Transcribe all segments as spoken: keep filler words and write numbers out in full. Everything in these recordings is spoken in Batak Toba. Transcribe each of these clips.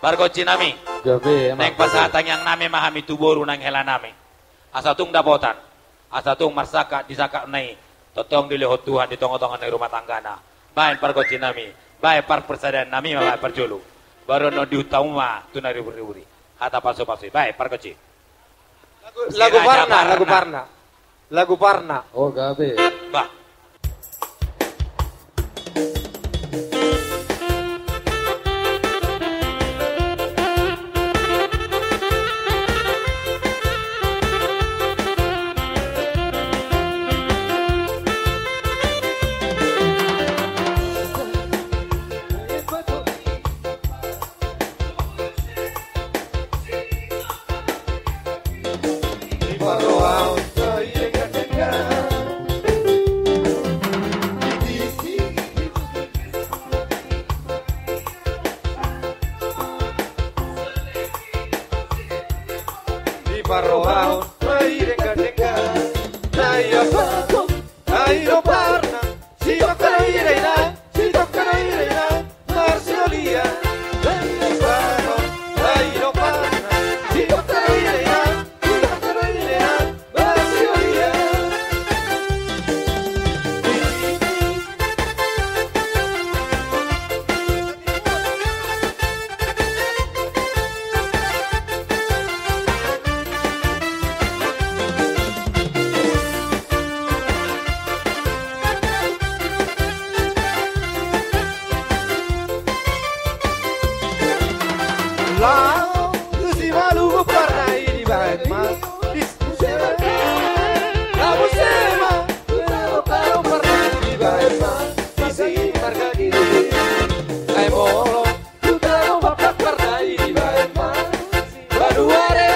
Pargonsi nami. Gabe, naeng pasahat tangiang nami ma hami tu boru nang hela nami. Asa tung dapotan, asa tung marsangkap di sangkapna i, tongtong dilehon Tuhan di tongatonga ni rumah tanggana. Baen pargonsi nami, baen parpesadaan nami ma, baen parjolo. Baru annon dihuthon ma tu na ribur-ribur i. Hata pasupasu i, baen pargonsi. Lagu, lagu parna, lagu parna. Lagu parna. Oh, gabe. Bah. Di parrohaon na i denggan-denggan, na i apatong, na i do parna, sitongka do i dainang, sitongka do i dainang, marsiholia. Na i apatong, na i do parna, sitongka do i dainang, sitongka do i dainang, marsiholia. Laho tu Simalungun parna i dibaen ma, di Musema. Laho Musema, tu Taro Taro parna i dibaen ma, di Simargagiri. Ai molo tu Taro Bakak parna i dibaen ma, Baduare.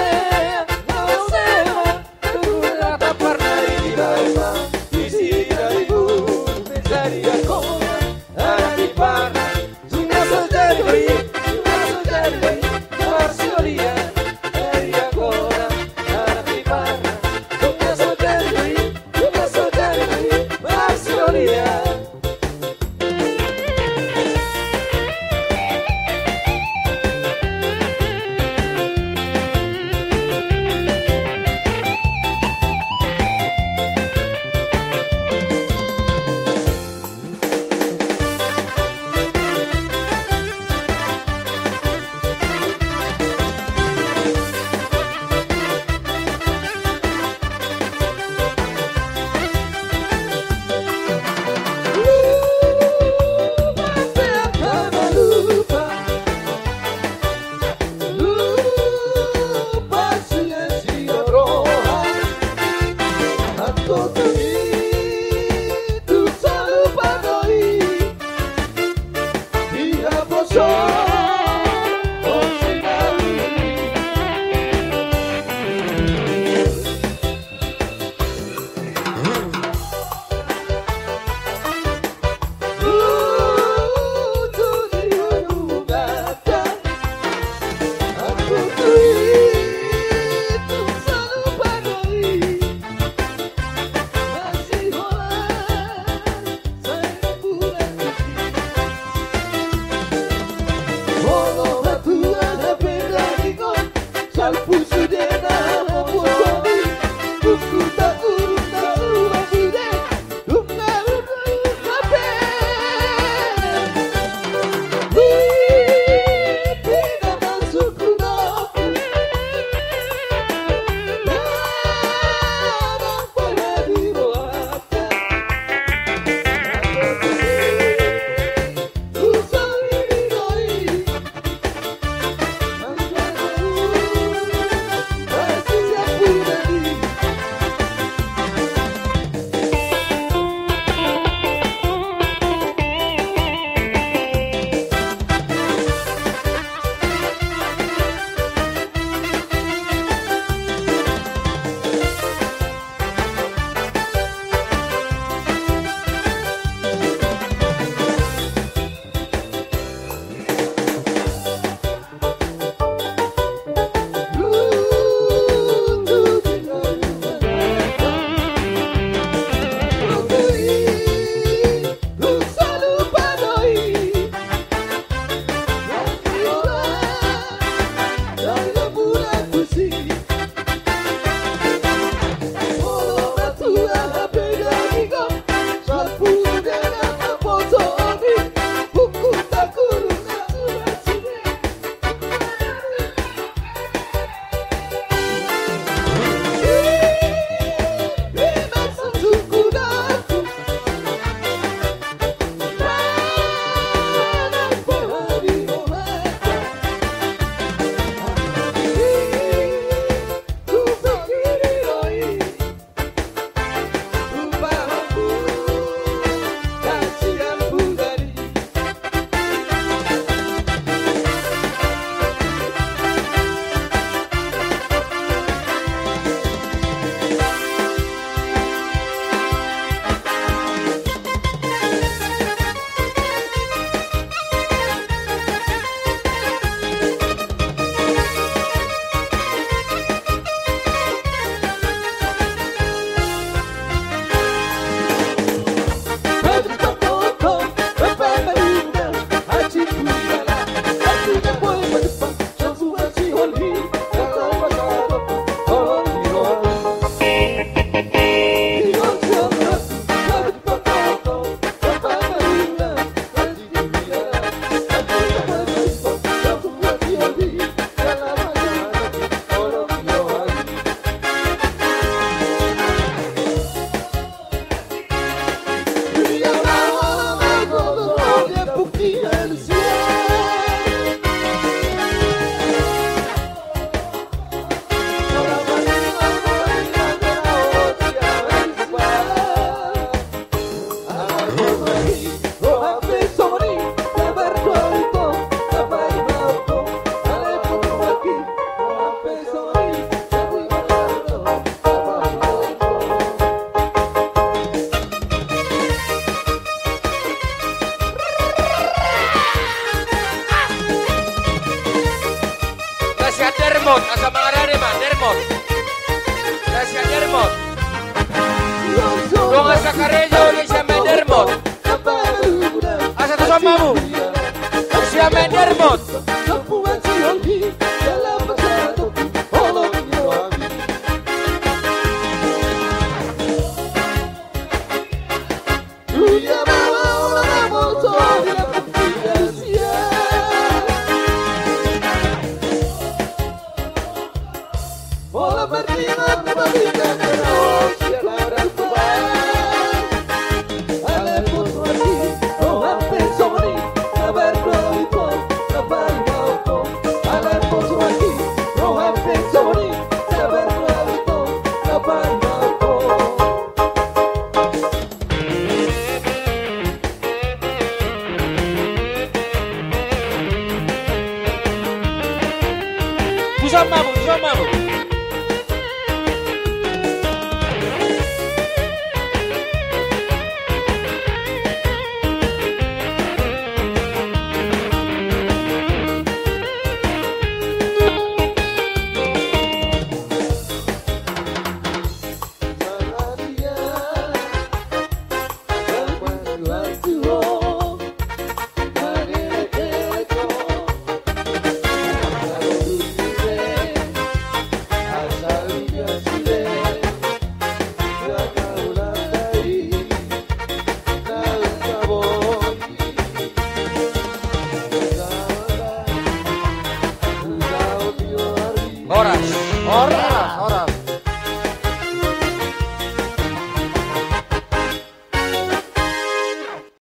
Laho Musema, tu Rata parna i dibaen ma, di Sidalibu. Jadi angkona, anak i parna, sudah so jadi, sudah so jadi, sudah Asa mangarade ma, Dermot. Asa Dermot. Dongan sakarejo ni sian Dermot. Asa tuson ma hamu. Sian Dermot. Tuson ma hamu, tuson ma hamu. Horas. Horas, horas.